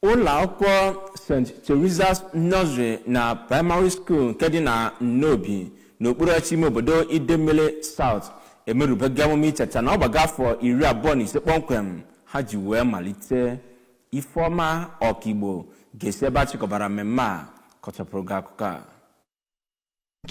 Ụlọ akwụkwọ St. Teresa's Nursery na Primary School nke dị na Nnobi, n'okpuru ọchịchị ime obodo Idemmili South, emerubego emume icheta na ọ gbago afọ 25 kpọmkwem ha ji wee malite. Ifeọma Ọkigbo ga-esi ebe a chịkọbara mmemme a kọchapụrụ gị akụkọ a.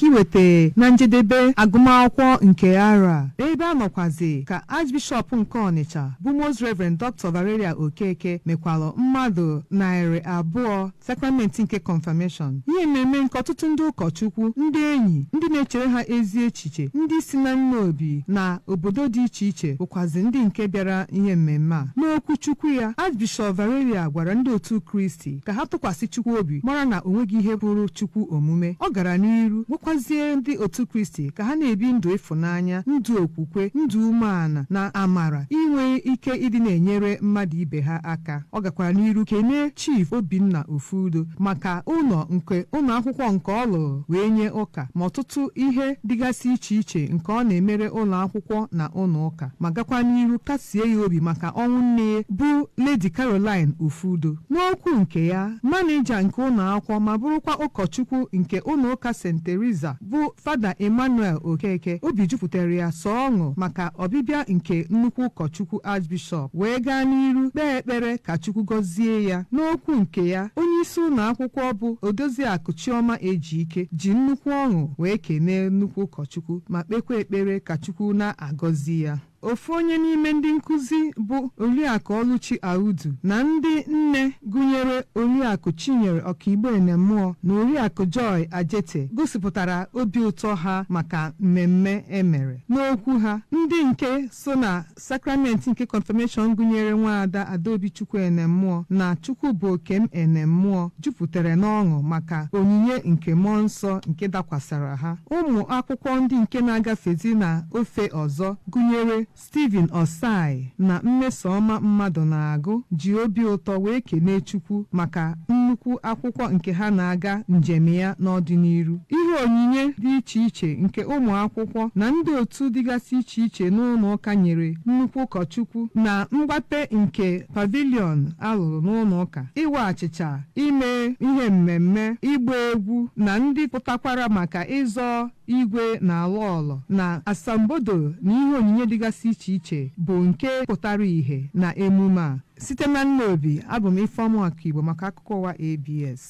Ka iweta na njedebe agụmakwụkwọ nke arọ a, ebe a nọkwazi ka Archbishop nke Ọnịcha bụ Most Reverend Dr. Valeria Okeke mekwalụ mmadụ 200 sakramenti nke confirmation, ihe mmemme nke ọtụtụ ndị ụkọchukwu, ndị enyi, ndị na-echere ha ezi echiche, ndị si na Nnobi na obodo dị iche iche bụkwazi ndị nke bịara ihe mmemme a. N'okwu Chukwu ya, Archbishop Valeria gwara ndị otu Kristi ka ha tụkwasị Chukwu obi, mara na o nweghị ihe pụrụ Chukwu omume. Ọ gara n'iru gwakwazie ndị otu Kristi ka ha na-ebi ndụ ịfụnanya, ndụ okwukwe, ndụ umeala na amara, inwe ike ịdị na-enyere mmadụ ibe ha aka. Ọ gakwara n'iru kenee Chief Obinna Ofudo maka ụlọ nke ụlọ akwụkwọ nke ọ lụrụ wee nye ụka, ma ọtụtụ ihe dịgasị iche iche nke ọ na-emere ụlọ akwụkwọ na ụlọ ụka, ma gakwa n'iru kasie ya obi maka ọnwụ nne ya bụ Lady Caroline Ofudo. N'okwu nke ya, manịja nke ụlọ akwụkwọ ma bụrụkwa ụkọchukwu nke ụlọ ụka St. Teresa bụ Fada Emmanuel Okeke, obi jupụtara ya sọ ọṅụ maka ọbịbịa nke nnukwu ụkọchukwu Archbishop, wee gaa n'iru kpee ekpere ka Chukwu gọzie ya. N'okwu nke ya, onye isi ụlọ akwụkwọ bụ Odoziakụ Chioma Ejike ji nnukwu ọṅụ wee kenee nnukwu ụkọchukwu ma kpekwa ekpere ka Chukwu na-agọzi ya. Ofu onye n'ime ndị nkụzi bụ Oriakụ Ọlụchi Audu na ndị nne gụnyere Oriakụ Chinyere Ọkaigbo Enemmụọ na Oriakụ Joy Ajete gosipụtara obi ụtọ ha maka mmemme emere. N'okwu ha, ndị nke so na sakramenti nke confirmation gụnyere nwaada Adaobi Chukwu Enemmụọ na Chukwubuokem Enemmụọ jupụtara n'ọṅụ maka onyinye nke mmụọ nsọ nke dakwasara ha. Ụmụ akwụkwọ ndị nke na-agafezi na ofe ọzọ gụnyere Stephen Osai na Mmesoma Mmadụ na-agụ ji obi ụtọ wee kenee Chukwu maka nnukwu akwụkwọ nke ha na-aga njem ya n'ọdịnihu. Ihe onyinye dị iche iche nke ụmụ akwụkwọ na ndị otu dịgasị iche iche n'ụlọ ụka nyere nnukwu ụkọchukwu na mgbape nke pavilion alụrụ n'ụlọ ụka, ịwa achịcha, ime ihe mmemme, ịgba egwu na ndị pụtakwara maka ịzọ igwe na ala ọlọ na asambodo na ihe onyinye dịgasị iche iche bụ nke pụtara ìhè na emume a. Site na Nnobi, abụ m Ifeọma Ọkaigbo maka akụkọ ụwa ABS.